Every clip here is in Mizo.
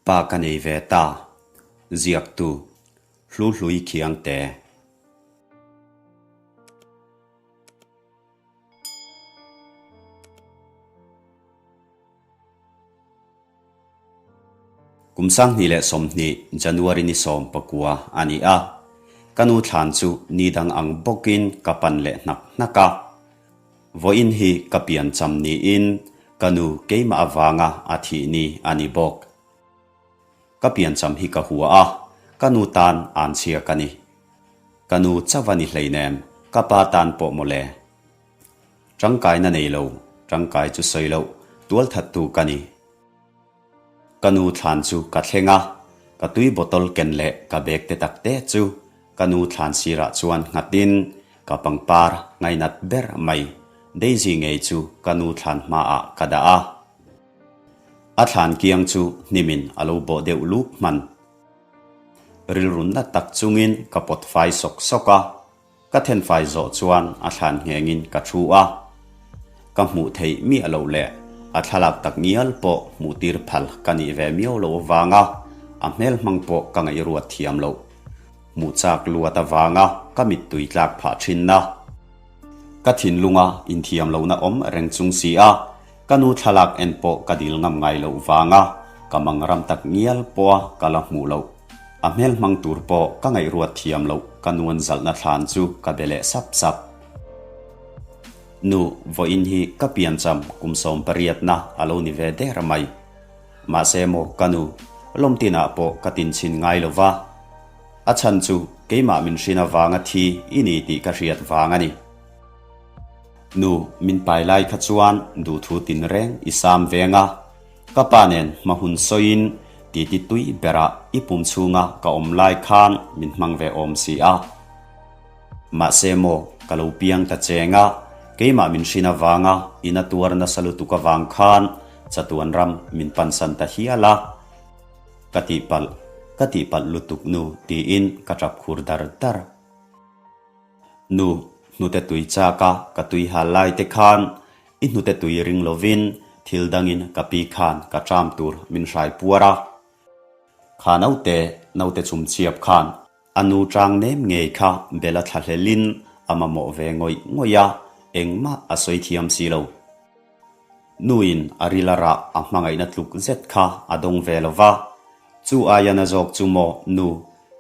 Pa ka nei ve ta, ziaktu Hluhlui Khiangte. Kum 2020 January ni 19 a ni a, ka nu thlan chu ni dang ang bawkin ka pan leh hnak hnak a. Vawiin hi ka piancham niin ka nu keimah avanga a thih ni a ni bawk. Ka piancham hi ka hua a, ka nu tan anchhia ka ni. Ka nu chauh a ni hleinem, ka pa tan pawh mawle. Tangkaina nei lo, tangkai chu sawi loh, tualthattu ka ni. Ka nu thlan chu ka thleng a, ka tui bottle ken leh ka bag te tak te chu ka nu thlan sirah chuan nghatin ka pangpar ngainat ber mai Daisy ngei chu ka nu thlan hmaah ka dah a. A thlan kiang chu hnimin a lo bawh deuh luk hman. Rilrunna tak chungin ka pawt fai sawk sawk a. Ka thenfai zawh chuan a thlan nghengin ka thu a, ka hmuh theih miah loh leh a thlalak tak ngial pawh hmuh tir phal ka nih ve miau loh avanga a hmel hmang pawh ka ngaihruat thiam loh. Hmuh chak luat avanga ka mittui tlak phah thin a. Ka thinlunga inthiam lohna awm reng chung si a, ka nu thlalak en pawh ka dil ngam ngai loh vanga ka mangram tak ngial pawha ka la hmuh loh. A hmel hmang tur pawh ka ngaihruat thiam loh ka nuan zalhna thlan chu ka be leh sap sap. Nu, vawiin hi ka piancham kum sawmpariatna a lo ni ve der mai. Mahse maw ka nu, lawmtinah pawh ka tinchhin ngai lo va. A chhan chu keimah min hrin avanga thi i ni tih ka hriat vang a ni. Nu, min pai lai kha chuan duhthu tinreng i sam veng a. Ka pa nen hma hun sawiin titi tui berah i pum chhunga ka awm lai khan min hmang ve awm si a. Mahse maw ka lo piang ta cheng a, keimah min hrin avanga in a tuar nasa lutuk avang khan chatuan ram min pansan ta hial a. Ka tihpalh, ka tihpalh lutuk nu tiin ka tap khur dar dar. Nu, hnute tui chak a ka tui hal lai te khan i hnute tui ring lovin thil dangin ka pi khan ka ṭam tur min hrai puar a. Kha naute, naute chum chhiap khan a nu ṭang nem ngei kha bela thla hlelin a mamawh ve ngawih ngawih a, engmah a sawi thiam si lo. Nuin a rila rah a hmangaihna tluk zet kha a dawng ve lo va, chu aia na zawk chu maw nu,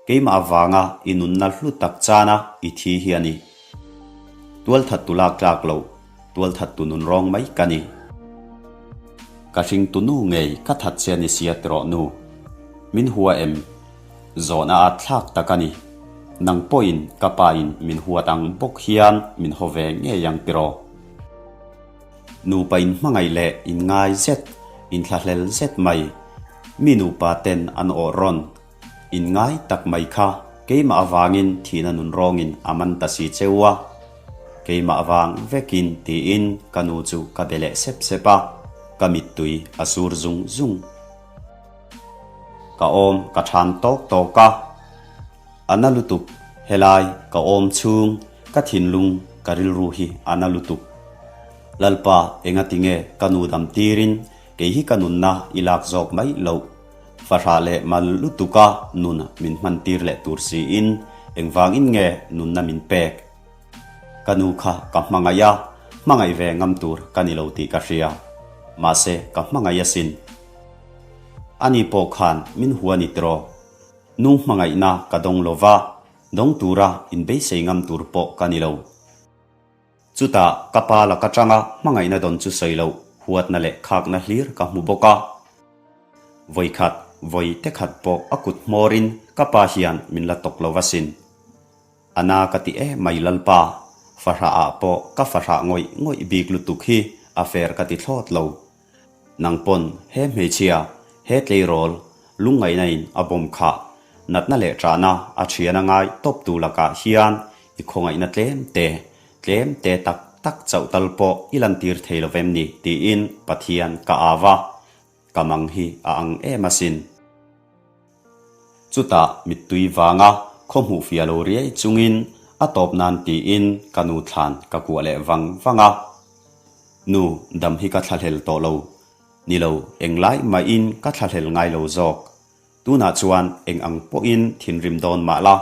keimah avanga i nunna hlu tak chana i thi hi a ni. Tualthattu lak tlak loh, tualthattu nun rawng mai ka ni. Ka hringtu nu ngei ka that che ni sia tirawh nu. Min hua em? Zawhna a thlak tak a ni. Nang pawhin ka pa in min huat ang bawk hian min haw ve ngei ang tiraw? Nupa in hmangaih leh in ngai zet, in thlahlel zet mai. Mi nupa ten an awh rawn. In ngai tak mai kha keimah avangin thihna nun rawngin a man ta si cheu a. Keimah avang vekin tiin ka nu chu ka be leh sep sep a, ka mittui a sur zung zung. Ka awm ka than tawk tawk a. A na lutuk, helai ka awm chhung ka thinlung ka rilru hi a na lutuk. Lalpa engati nge ka nu dam tirin kei hi ka nunna i lak zawk mai loh. Fahrah leh mal lutuka nun min hman tir leh tur siin engvangin nge nunna min pek. Ka nu kha ka hmangaih a, hmangaih ve ngam tur ka ni lo tih ka hria. Mahse ka hmangaih asin. Ani pawh khan min hua ni tiraw? Nu hmangaihna ka dawng lo va, dawng tura inbeisei ngam tur pawh ka ni lo. Chutah ka pa laka tanga hmangaihna dawn chu sawi loh huatna leh khakna hlir ka hmu bawk a. Vawikhat, vawi te khat pawh a kut hmawrin ka pa hian min la tawk lo va sin. A na ka ti em mai Lalpa, fahrah ah pawh ka fahrah ngawih ngawih bik lutuk hi a fair ka ti thlawt lo. Nang pawn he hmeichhia, he tleirawl, lungngaihna in a bawm khah, natna leh ṭahna a ṭhian a ngai tawp tu lakah hian i khawngaihna tlem te, tlem te tak tak chauh tal pawh i lantir thei lo vem ni tiin Pathian ka au a, ka mang hi a ang em asin. Chutah mittui vanga khaw hmuh fiah lo riai chungin a tawp nan tiin ka nu thlan ka kuah leh vang vang a. Nu, dam hi ka thlahlel tawh lo. Ni lo, englai mahin ka thlahlel ngai lo zawk. Tunah chuan eng ang pawhin thinrim dawn mah la,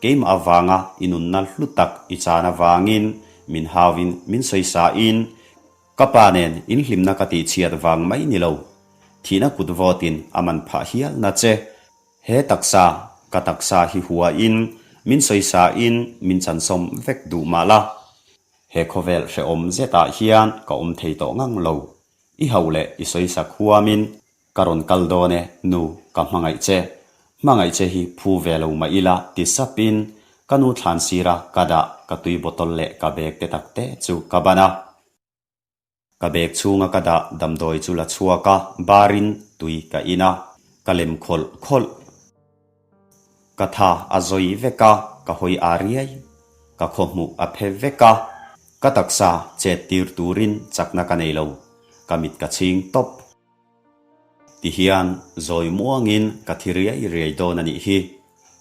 keimah avanga i nunna hlu tak i chan avangin min hauin min sawisain ka pa nen inhlimna ka tihchhiat vang mai ni lo, thihna kut vawtin a man phah hialna che. He taksa, ka taksa hi huain min sawisain min chansawm vek duh mah la, he khawvel hrehawm zetah hian ka awm thei tawh ngang lo. I hauh leh i sawisak huamin Ka rawn kal dawn e, nu, ka hmangaih che. Hmangaih che hi phu ve lo mah ila ti sapin ka nu thlan sira ka dah ka tui bottle leh ka bag te tak te chu ka ban a. Ka bag chhunga ka dah damdawi chu la chhuak a, barin tui ka in a, ka lem khawlh khawlh. Ka tha a zawi vek a, ka hawi a riai. Ka khawhmuh a phe vek a, ka taksa chet tir turin chakna ka nei lo, ka mit ka chhing tawp. Tihian zawi muangin ka thi riai riai dawn a nih hi.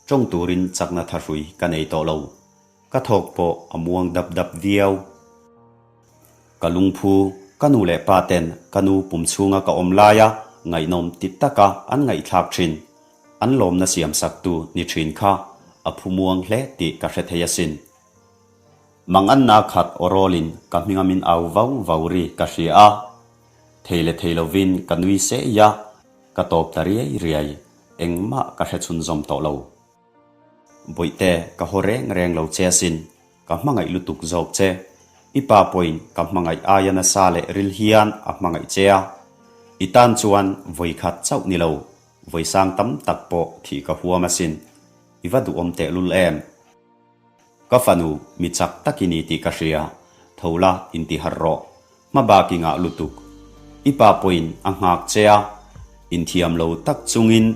Tawng turin chakna thahrui ka nei tawh lo. Ka thawk pawh a muang dap dap viau. Ka lungphu, ka nu leh pa ten ka nu pum chhunga ka awm laia ngaihnawm ti taka an ngaihthlak thin, an lawmna siam saktu ni thin kha a phu muang hle tih ka hre thei asin. Manganna khat awrawlin ka hminga min au vau vau ri ka hria a. Thei leh thei lovin ka nui sei a, ka tawp ta riai riai, engmah ka hre chhunzawm tawh lo. Bawihte, ka haw reng reng lo che asin, ka hmangaih lutuk zawk che. I pa pawhin ka hmangaih aia nasa leh ril hian a hmangaih che a. I tan chuan vawi khat chauh ni lo, vawi sang tam tak pawh thih ka huam asin. I va duhawm tehlul em? Ka fanu, mi chak tak i ni tih ka hria, tho la inti harh rawh. Hma bak i ngah lutuk. I pa pawhin a nghak che a, inthiam lo tak chungin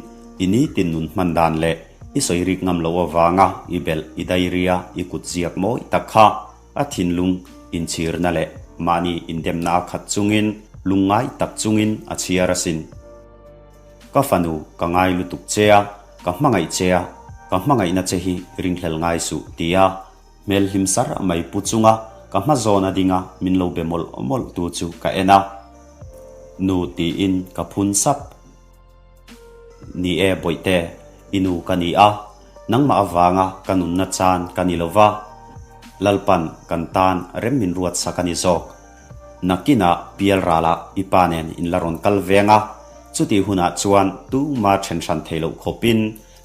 i nitin nun hman dan leh i sawi rik ngam loh avanga i belh i dairia i kut ziak mawi tak kha a thinlung inchhirna leh mahni indemna a khat chungin lungngai tak chungin a chhiar asin. Ka fanu ka ngai lutuk che a, ka hmangaih che a, ka hmangaihna che hi ringhlel ngai suh tia hmel hlim sar mai pu chunga ka hma zawn a dinga min lo be mawlh mawlh tu chu ka en a. Nu tiin ka phun sap. Ni e Bawihte, i nu ka ni a, nangmah avanga ka nunna chan ka ni lo va, Lalpan kan tan rem min ruat sak a ni zawk. Nakinah pial ralah i pa nen in la rawn kal veng a, chutih hunah chuan tuma then hran thei loh khawpin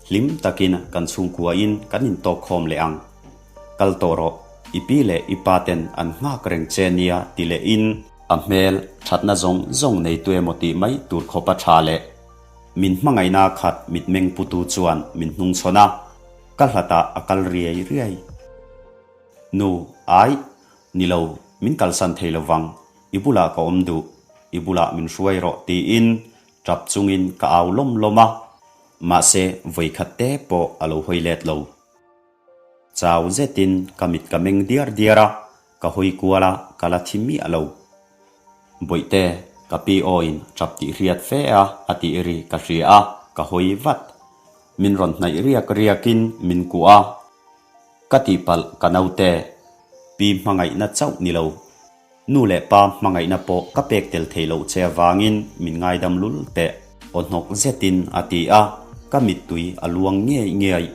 hlim takin kan chhungkuain kan intawk khawm leh ang. Kal tawh rawh, i pi leh i pa ten an nghak reng che nia ti lehin a hmel thatna zawng zawng nei tu emaw tih mai tur khawpa tha leh min hmangaihna khat mitmeng putu chuan min hnungchhawn a, ka hlatah a kal riai riai. Nu, aih, ni lo, min kalsan thei lo vang, i bulah ka awm duh, i bulah min hruai rawh tiin tap chungin ka au lawm lawm a, mahse vawikhat te pawh a lo hawi let lo. Chau zetin ka mit ka meng diar diar a, ka hawi kual a, ka la thi miah lo. Bawihte, ka pi awin tap tih hriat fe a a tih ri ka hria a, ka hawi vat. Min rawn hnaih riak riakin min kuah a. Ka tihpalh ka naute, pi hmangaihna chauh ni lo. Nu leh pa hmangaihna pawh ka pek tel thei loh che avangin min ngaidam lul teh, aw hnawk zetin a ti a, ka mittui a luang ngei ngei.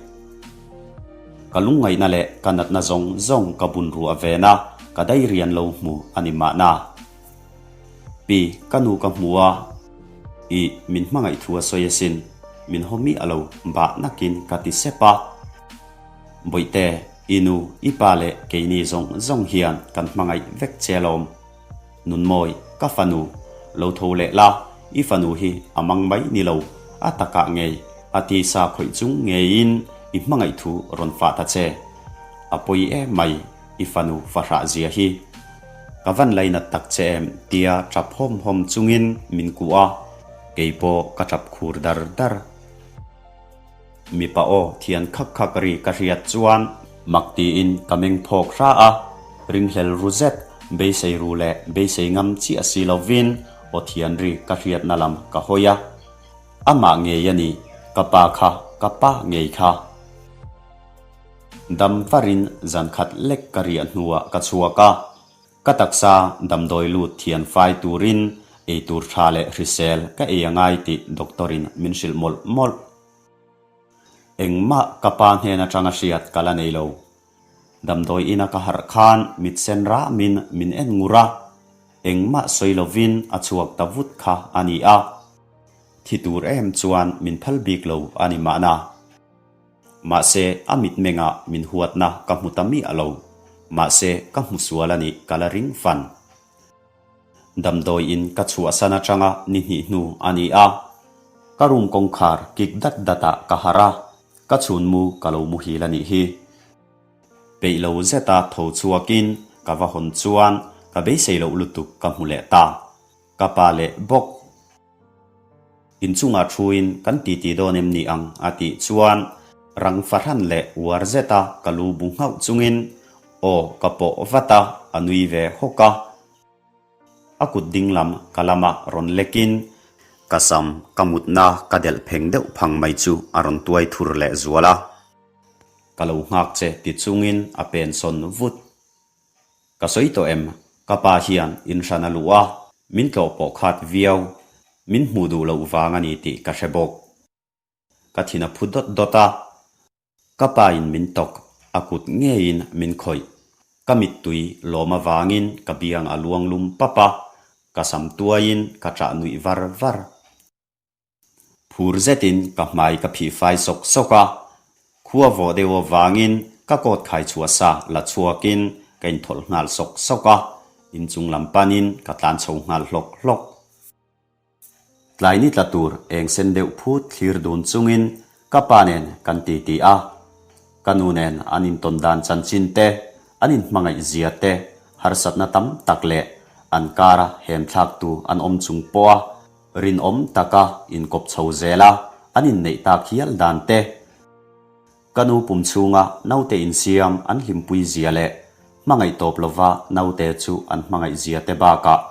Ka lungngaihna leh ka natna zawng zawng ka bun ruah ven a, ka dairian lo hmu a ni mahna. Pi, ka nu ka hmu a, ih, min hmangaih thu a sawi asin, min haw miah lo, bah nakin ka ti sep a. Bawihte, i nu, i pa leh keini zawng zawng hian kan hmangaih vek che alawm. Nunmawi, ka fanu, lo tho leh la, i fanu hi a mang mai ni lo, a takah ngei, a tisa khawih chung ngeiin i hmangaih thu rawn fah ta che. A pawi em mai, i fanu fahrah zia hi. Ka van lainat tak che em tia tap hawm hawm chungin min kuh a, kei pawh ka tap khur dar dar. Mipa aw thian khak khak ri ka hriat chuan mak tiin ka meng phawk hra a, ringhlel ru zet, beisei ru leh beisei ngam chiah si lovin aw thian ri ka hriatna lam ka hawi a. Amah ngei a ni, ka pa kha, ka pa ngei kha. Dam varin zan khat lek ka riah hnuah ka chhuak a, Ka taksa damdawi lut thian fai turin ei tur tha leh hrisel ka ei a ngai tih doctor in min hrilh mawlh mawlh. Engmah ka pa hnen atanga hriat ka la nei lo. Damdawi ina ka harh khan mit sen ramin min en ngur a, engmah sawi lovin a chhuak ta vut kha a ni a. Thi tur em chuan min phal bik lo a ni mahna. Mahse a mitmengah min huatna ka hmu ta miah lo. Mahse ka hmu sual a nih ka la ring fan. Damdawi in ka chhuahsan atanga ni hnih hnu a ni a, ka room kawngkhar kik dat dat ah ka harh a, ka chhunmu ka lo muhil a nih hi. Peih lo zeta tho chhuakin ka va hawn chuan ka beisei loh lutuk ka hmu leh ta. Ka pa leh bawk. Inchungah thuin kan titi dawn em ni ang a tih chuan rang fahran leh uar zeta ka lu bu nghauh chungin aw ka pawh vat a, a nui ve hawk a. A kut ding lam ka lama rawn lekin ka sam ka mutna ka delh pheng deuh phang mai chu a rawn tuai thur leh zual a. Ka lo nghak che ti chungin a pensawn vut. Ka sawi tawh em? Ka pa hian in hran a luh a, min tlawh pawh khat viau. Min hmuh duh loh vang a ni tih ka hre bawk. Ka thin a phu dawt dawt a. Ka pa in min tawk, a kut ngeiin min khawih. Ka mittui lawm avangin ka biang a luang lum pap a, ka sam tuaiin ka ṭah nuih var var. Phur zetin ka hmai ka phih fai sawk sawk a, khua vawh deuh avangin ka coat khai chhuah sa la chhuakin ka inthawlh nghal sawk sawk a, inchung lam panin ka tlan chho nghal hlawk hlawk. Tlai ni tla tur eng sen deuh phut thlir dun chungin ka pa nen kan titi a, ka nu nen an intawn dan chanchin te, an inhmangaih zia te, harsatna tam tak leh an kara hem thlaktu an awm chung pawha Rinawm taka inkawp chho zel a, an inneih tak hial dan te. Ka nu pum chhunga naute insiam an hlimpui zia leh hmangaih tawp lova naute chu an hmangaih zia te bakah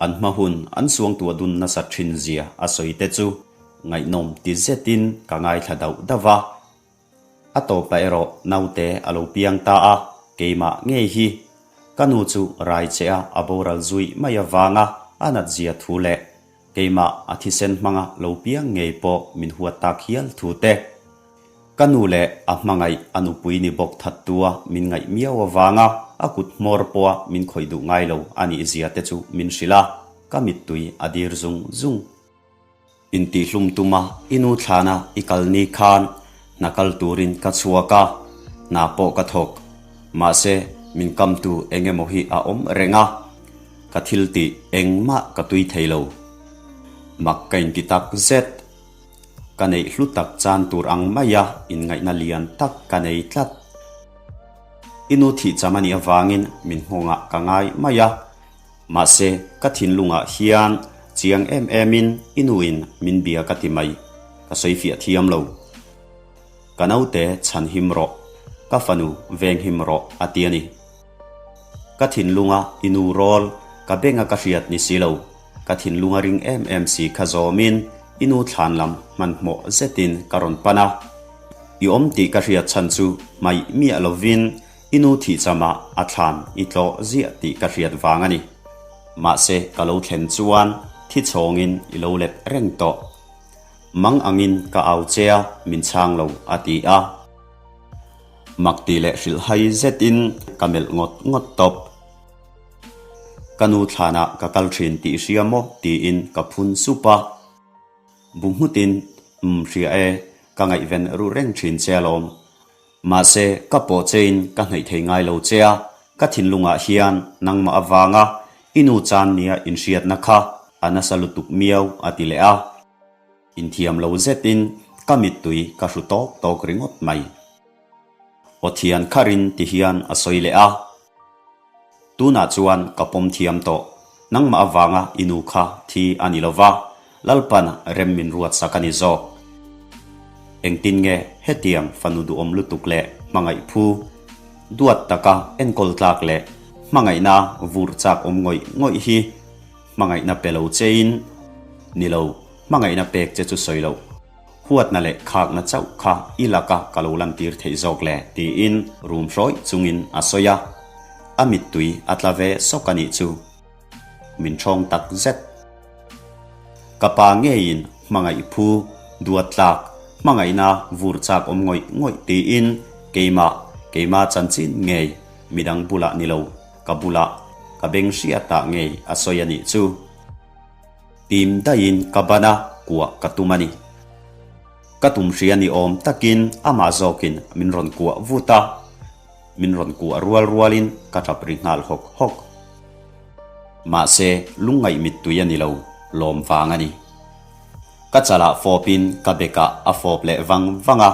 an hma hun an suangtuah dun nasat thin zia a sawi te chu ngaihnawm ti zetin ka ngaithla dauh dauh va. A tawpah erawh naute a lo piang ta a, keimah ngei hi. Ka nu chu rai che a a boral zui mai avanga a nat zia thu leh keimah a thisen hmanga lo piang ngei pawh min huat tak hial thu te. Ka nu leh a hmangaih a nupui ni bawk thattua min ngaih miau avanga a kut hmawr pawha min khawih duh ngai lo a nih zia te chu min hrilh a, ka mittui a dir zung zung. Intihhlum tuma i nu thlana i kal ni khan hna kal turin ka chhuak a, hna pawh ka thawk. Mahse, min kamtu eng emaw hi a awm reng a, ka thil tih engmah ka tui thei lo. Mak ka inti tak zet. Ka neih hlu tak chan tur ang maia inngaihna lian tak ka nei tlat. I nu thih cham a nih avangin min nghawngah ka ngai mai a. Mahse, ka thinlungah hian chiang em emin i nuin min bia ka ti mai, ka sawi fiah thiam lo. Ka naute chhan him rawh, ka fanu veng him rawh a ti a ni. Ka thinlunga i nu rawl ka benga ka hriat ni si lo, ka thinlunga ring em em si kha zawmin i nu thlan lam hmanhmawh zetin ka rawn pan a. I awm tih ka hriat chhan chu hmaih miah lovin I nu thih chamah a thlan i tlawh ziah tih ka hriat vang a ni. Mahse ka lo thlen chuan thi chhawngin i lo let reng tawh. Mang angin ka au che a, min chhang lo a ti a. Mak ti leh hrilhhai zetin ka melh ngawt ngawt tawp. Ka nu thlanah ka kal thin tih hria maw tiin ka phun sup a. Bu nghutin, Umm hria e, ka ngaihven ruh reng thin che alawm. Mahse, ka pawh chein ka hnaih thei ngai lo che a, ka thinlungah hian nangmah avanga i nu chan nia inhriatna kha a nasa lutuk miau a ti leh a. Inthiam lo zetin ka mittui ka hru tawk tawk ringawt mai. Aw thian kharin ti hian a sawi leh a. Tunah chuan ka pawm thiam tawh. Nangmah avanga i nu kha thi a ni lova, Lalpan rem min ruat sak a ni zawk. Engtin nge hetiang fanu duhawm lutuk leh hmangaih phu, duat taka enkawl tlak leh hmangaihna vur chak awm ngawih ngawih hi hmangaihna pe lo chein ni lo, hmangaihna pek che chu sawi loh. Huatna leh khakna chauh kha i laka ka lo lantir theih zawk le tiin rum hrawih chungin a sawi a, a mittui a tla ve sawk a nih chu. Min ṭhawng tak zet. Ka pa ngeiin hmangaih phu, duat tlak, Hmangaihna vur chak awm ngawih ngawih tiin keimah, keima chanchin ngei midang bulah ni lo, ka bulah, ka beng hriatah ngei a sawi a nih chu. Tim daihin ka ban a, kuah ka tum a ni. Ka tum hria ni awm takin amah zawkin min rawn kuah vut a, min rawn kuah rual rualin ka tap ri nghal hawk hawk. Mahse, lungngaih mittui a ni lo, lawm vang a ni. Ka chalah fawpin ka bekah a fawp leh vang vang a.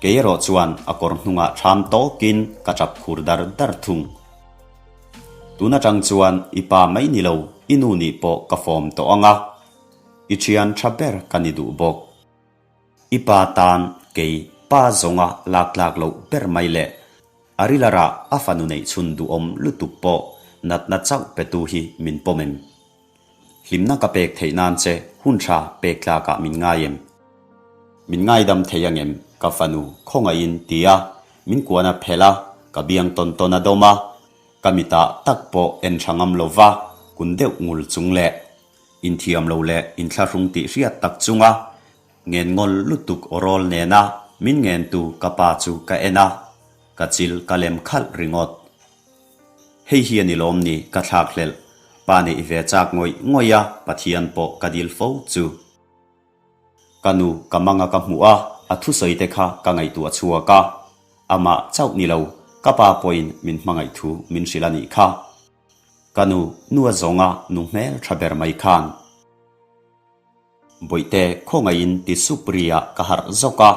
Kei erawh chuan a kawr hnungah ṭham tawkin ka ṭap khur dar dar thung. Tun aṭang chuan i pa mai ni lo, i nu nih pawh ka fawm tawh ang a. I ṭhian ṭha ber ka ni duh bawk. I pa tan kei pa zawnga lak tlak loh ber mai leh a rilarah a fanu neih chhun duhawm lutuk pawh natna chauh petu hi min pawm em? Hlimna ka pek theih nan che hun tha pek tlakah min ngai em? Min ngaidam thei angem ka fanu khawngaihin tia min kuan a phelh a, ka biang tawn tawn a dawm a, ka mitah tak pawh en tha ngam lova kun deuh ngul chung leh inthiam lo leh inthlahrung tih hriat tak chunga ngen ngawl lutuk aw rawl nena min ngentu ka pa chu ka en a, ka chil ka lem khalh ringawt. Hei hi a ni lawm ni ka thlak hlelh, pa neih ve chak ngawih ngawih a Pathian pawh ka dil fo chu. Ka nu ka manga ka hmuh a, a thusawi te kha ka ngaihtuah chhuak a, amah chauh ni lo, ka pa pawhin min hmangaih thu min hrilh a nih kha. Ka nu nu a zawnga nu hmel tha ber mai khan. Bawihte khawngaihin ti sup ri ah ka harh zawk a,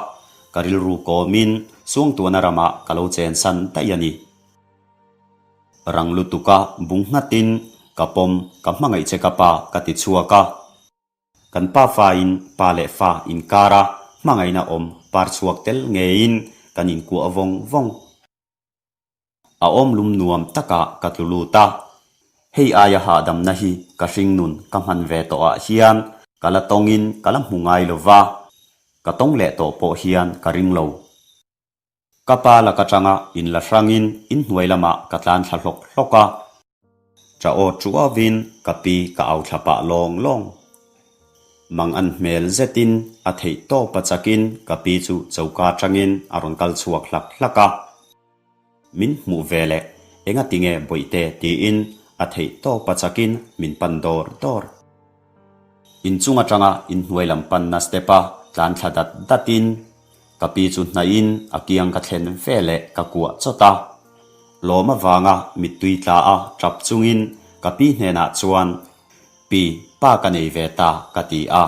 ka rilru kawmin Suangtuana ramah ka lo chensan daih a ni. Rang lutuka bung nghatin ka pawm ka hmangaih che ka pa ka ti chhuak a. Kan pa fain pa leh fa inkara hmangaihna awm par chhuak tel ngeiin kan inkuah vawng vawng. A awm lum nuam takah ka tlu lut a. Hei aia hahdamna hi ka hringnun ka hman ve tawhah hian ka la tawngin ka la hmu ngai lo va, ka tawng leh tawh pawh hian ka ring lo. Ka pa lak atanga in la hrangin inhnuai lamah ka tlan thla hlawk hlawk a. Ṭa aw ṭuavin ka pi ka au thla pah lawng lawng. Mang an hmel zetin a theih tawp a chakin ka pi chu choka atangin a rawn kal chhuak hlak hlak a. Min hmuh ve leh enga tinge bawihte tiin a theih tawp a chakin min pan dawr dawr. Inchung atanga inhnuai lam panna step a tlan thla dat datin Ka pi chu hnaihin a kiang ka thlen ve leh ka kuah chawt a. Lawm avanga mittui tla a tap chungin ka pi hnenah chuan, Pi, pa ka nei ve ta, ka ti a.